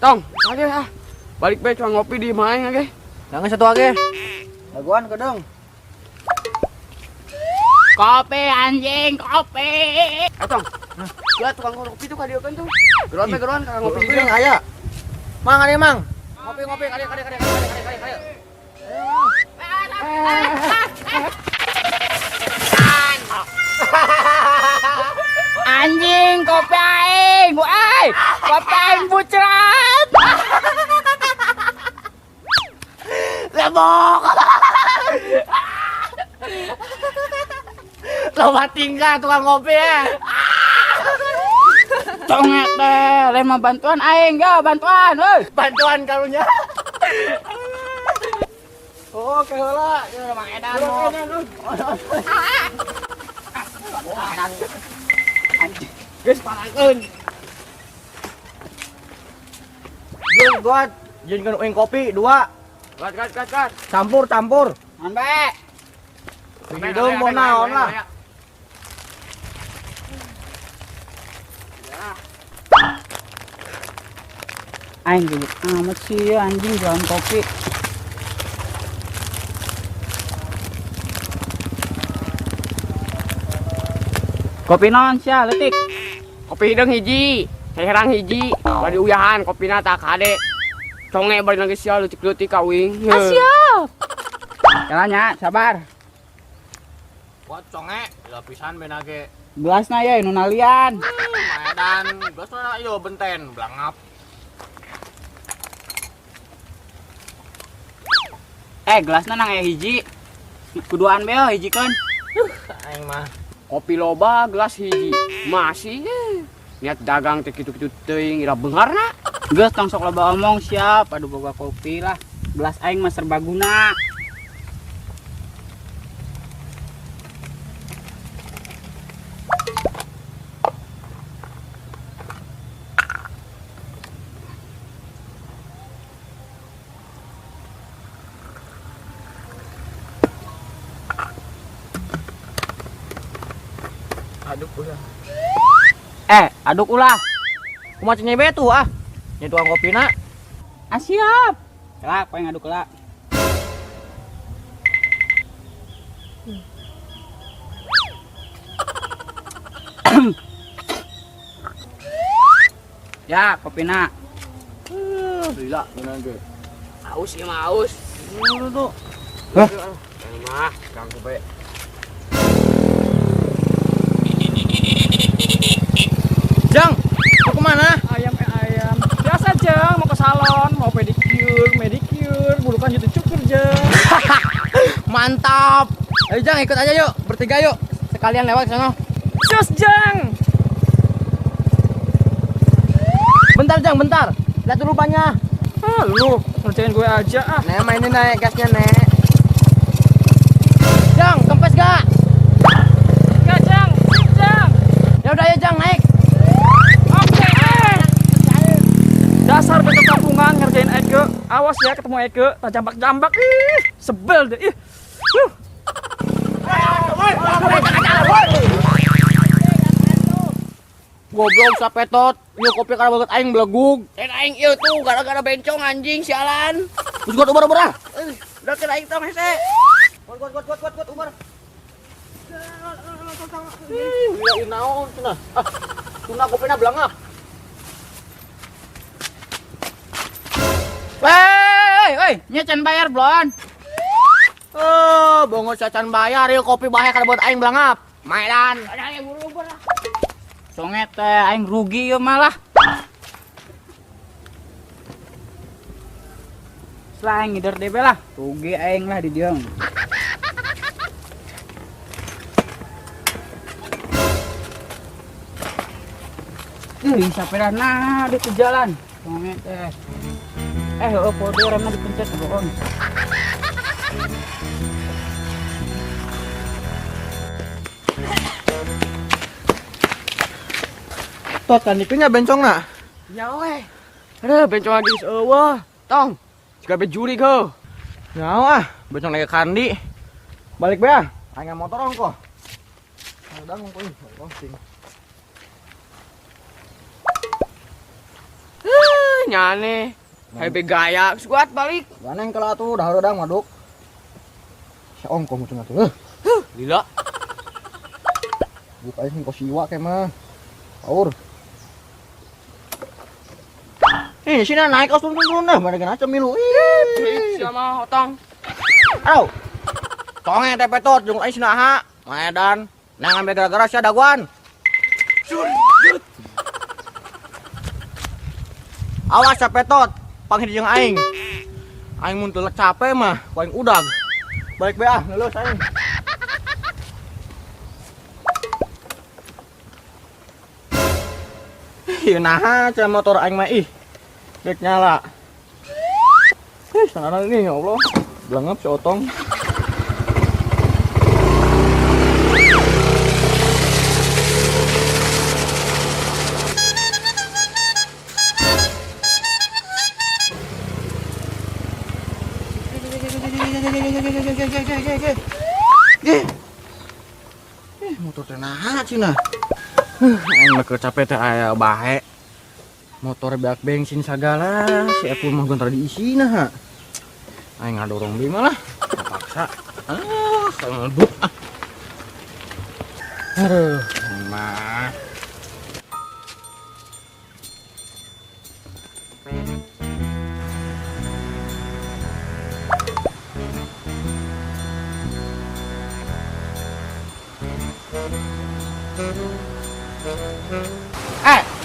Tong, lagi ah. Balik bae cuma ngopi di imah aing ge. Jangan satu lagi. Daguan kedeng. Kopi anjing, kopi. Eh, Tong. Ya tukang kopi tuh kadieu kan tuh. Geroan bae geroan kakak ngopi Ngopi yang aya. Mang ada mang. Ngopi ngopi kali kali kali kali kali kali. Anjing, kopi aing. Woi, kopi aing bucrat. Lebok. Loba tingkah tukang kopi ya. Conget teh, lema bantuan aing ya, bantuan, woi. Bantuan karunya. Oh, ke heula. Ya Mang Edan mo. Geus parangkeun. Jung, buat jadikan uing kopi dua. Gat gat gat gat. Campur campur. Naon bae? Hidung mau naon lah. Aing geus amat sih ya, anjing jualan kopi. Kopi naon sia leutik? Kopi hideung hiji, herang hiji, bari uyahan kopina tak kade. Conge bari lagi sia leutik-leutik ka uing. Ah, siap. Jalannya, sabar. Buat conge, lapisan benage. Gelasna ya nu nalian. Medan, geus mana ieu benten, belangap. Eh, gelasna nang aya hiji. Kuduan bae oh, hijikeun. Aing mah. Kopi loba gelas hiji. Masih niat dagang teh kitu-kitu teuing ira beungharna. Geus tong sok loba omong siap. Aduh boga kopi lah. Gelas aing mah serbaguna. Aduk ulah. Eh, aduk ulah. Kumaha cenah bae tuh ah. Nya tukang kopina. Ah, siap. Lah, kowe ngaduk lah. Ya, kopina. Gila bener ge. Aus ieu mah aus. Dulu tuh. Hah? Mah, ganggu bae. Jang, mau kemana? Ayam ayam. Biasa Jeng, mau ke salon, mau pedicure, manicure, bulu kan jadi cukur Jeng. Mantap. Ayo Jang, ikut aja yuk, bertiga yuk. Sekalian lewat sana. Cus Jeng. Bentar Jang, bentar. Lihat dulu bannya. Ah, lu ngerjain gue aja ah. Nek, mainin naik gasnya, Nek. Jang, kempes gak? Enggak Jeng, sip Jeng. Ya udah ayo Jang, naik. Oke. Eh. Dasar bentuk kampungan ngerjain Eke. Awas ya ketemu Eke, tak jambak-jambak. Ih, sebel deh. Ih. Huh. Goblok sapetot. Ieu kopi kana banget aing belegug. Eh aing ieu tuh gara-gara bencong anjing sialan. Terus gua ubar ubar ah. Udah kena aing tong hese. Kuat kuat kuat kuat kuat ubar. Ih, gila naon cenah. Ah, tuna kopina belangap. Woi, woi, nya can bayar belum? Oh, bongo cacan bayar ieu kopi bahe kana buat aing belangap. Maedan. Conget teh aing rugi ieu malah. Setelah aing ngider DB lah, rugi aing lah di dieu. Ih, sepeda nah di jalan. Conget teh. Eh, oh, kode remnya dipencet bohong. Tot kan itunya bencong na. Ya weh. Aduh, bencong lagi eueuh. Tong. Siga bejuri ke. Nyawa ah, bencong lagi kandi. Balik be ah. Aing motor ongkoh. Udah ongkoh ih, ongkoh sing. Nyane. Hebe gaya, kuat balik. Ganeng kalau atuh dah hareudang maduk. Si ongkoh muncul atuh. Heuh, Lila. Buka aja kos iwa kayak mah. Aur. Ini sini naik kos turun turun dah, mana kena cemilu. Ih, Siapa otong? Aduh. Tonge teh petot jeung aing sinaha. Maedan, nang ambil gara-gara sia daguan. Awas sia petot, panggil jeung aing. Aing mun teu capek mah, ku aing udag. Balik be ah, ngeuleuh aing. Ih, naha cenah motor aing mah ih. Dek nyala. Ih, sana ini ya Allah. Belengep si otong. Ih, motor teh naha cenah. Aing mah keur capek teh aya bae. Motor beak bensin sagala, si Epul mah gontar diisi nah. Aing ngadorong deui malah. Terpaksa. Ah, ngebut ah. Aduh, mah.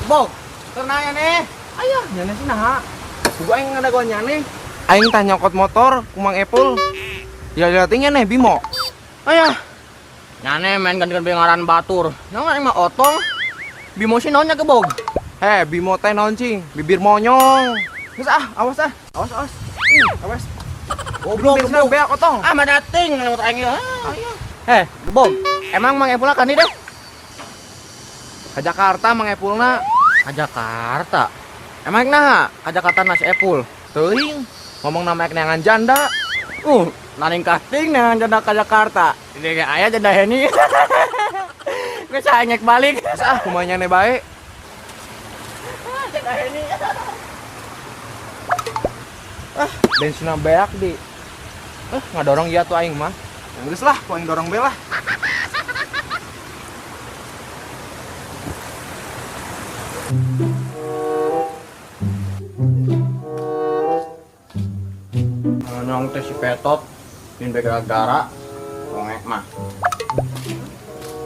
Bog, tenang nih. Ayah, nyane sih naha. Gua aing ngadagoan nyane. Aing tah nyokot motor ku Mang Epul. Ya liatingnya nih Bimo. Ayah. Nyane main ganti-ganti ngaran batur. Naon aing mah otong. Bimo sih naonnya gebog. Bimo teh naon cing? Bibir monyong. Geus ah, awas ah. Awas, awas. Awas. Goblok, Bensinna goblok. beak otong. Ah, mah dating motor aing ieu. Ah, gebog. Emang Mang Epul kan deh? Ka Jakarta Mang Epulna. Ka Jakarta. Emang naha? Ka Jakarta nasi Epul. Teuing, ngomong nama ek neangan janda. Naning casting neangan janda ka Jakarta. Ini ge aya janda Heni. Geus aing ngek balik. Geus ah, kumaha nyane bae. Janda Heni. Ah, bensinna beak di. Ngadorong ieu atuh aing mah. Geus lah, ku aing dorong be lah. Nyong teh si petot din be gara-gara tonge mah.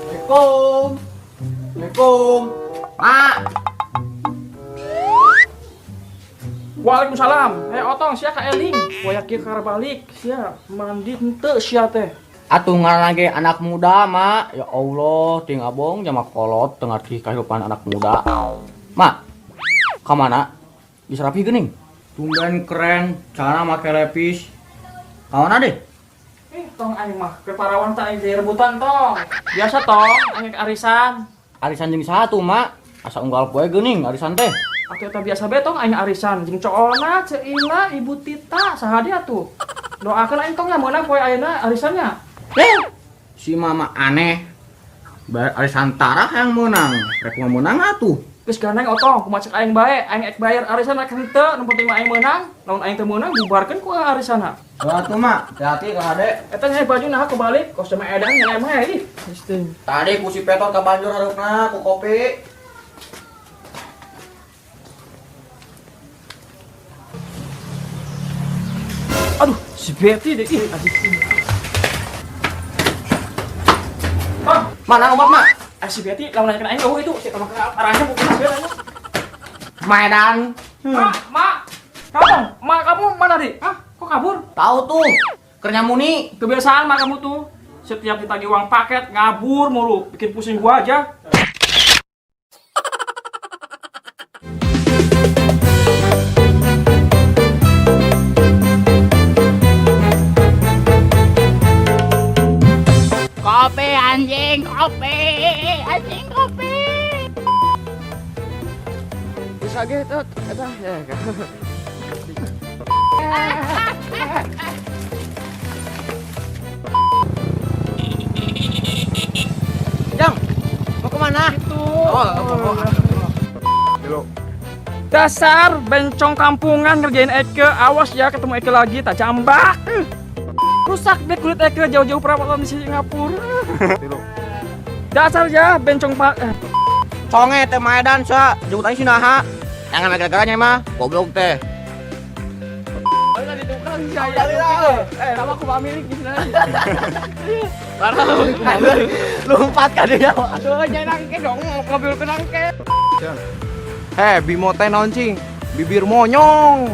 Assalamualaikum. Assalamualaikum. Pak. Waalaikumsalam. Otong sia ka eling. Wayak kieu kar balik sia mandi henteu sia teh. Atuh ngaran ge anak muda, Mak. Ya Allah, ting abong jama kolot teu ngarti kehidupan anak muda. Mak, ka mana? Geus rapi geuning. Tumben keren, cara make lepis. Ka mana deh? Tong aing mah ke Parawan teh aing rebutan tong. Biasa tong, aing arisan. Arisan jeung saha tuh, Mak? Asa unggal poe geuning arisan teh. Atuh eta biasa bae tong aing arisan jeung coolna Ceila Ibu Tita saha dia tuh. Doakeun aing tong nya meunang poe ayeuna arisannya. Si mama aneh. Bayar arisan tarah yang menang. Rek mah meunang atuh. Geus gandeng otong, kumaha cek aing bae, aing ek bayar arisan rek henteu, nu penting mah aing meunang. Lamun aing teu meunang bubarkeun ku arisanna. Atuh mak, hati-hati ka hade. Eta nya baju naha kebalik, kos sama edan nya mah ih. Geus teh. Tadi ku si Petot ka banjur hareupna ku kopi. Aduh, si Betty deh, ih, aduh. Bang, mana obat, Mak? Si Betty lamun nanya aing eueuh itu, si tama ke arahnya bukan si Betty. Medan. Mak, mak. Kamu, mak kamu mana, Di? Hah? Kok kabur? Tahu tuh. Kernya Muni. Kebiasaan mak kamu tuh. Setiap ditagih uang paket ngabur mulu, bikin pusing gua aja. Kopi anjing, kopi, anjing kopi. Bisa ge tot, eta ya. Jang, mau kemana? Itu. Oh, oh, oh. Halo. Dasar bencong kampungan ngerjain Eke. Awas ya ketemu Eke lagi, tak jambak. Rusak deh kulit Eke jauh-jauh perawatan di Singapura. Dasar ya bencong pak. Conge teh maedan sia, jemput aing si naha. Jangan gara-garanya mah, goblok teh. Oh, tadi tukang saya. Eh, nama aku pemilik di sini. Lompat ka dia. Aduh, jangan nangke dong, mobil ke nangke. Heh, Bimo teh naon cing? Bibir monyong.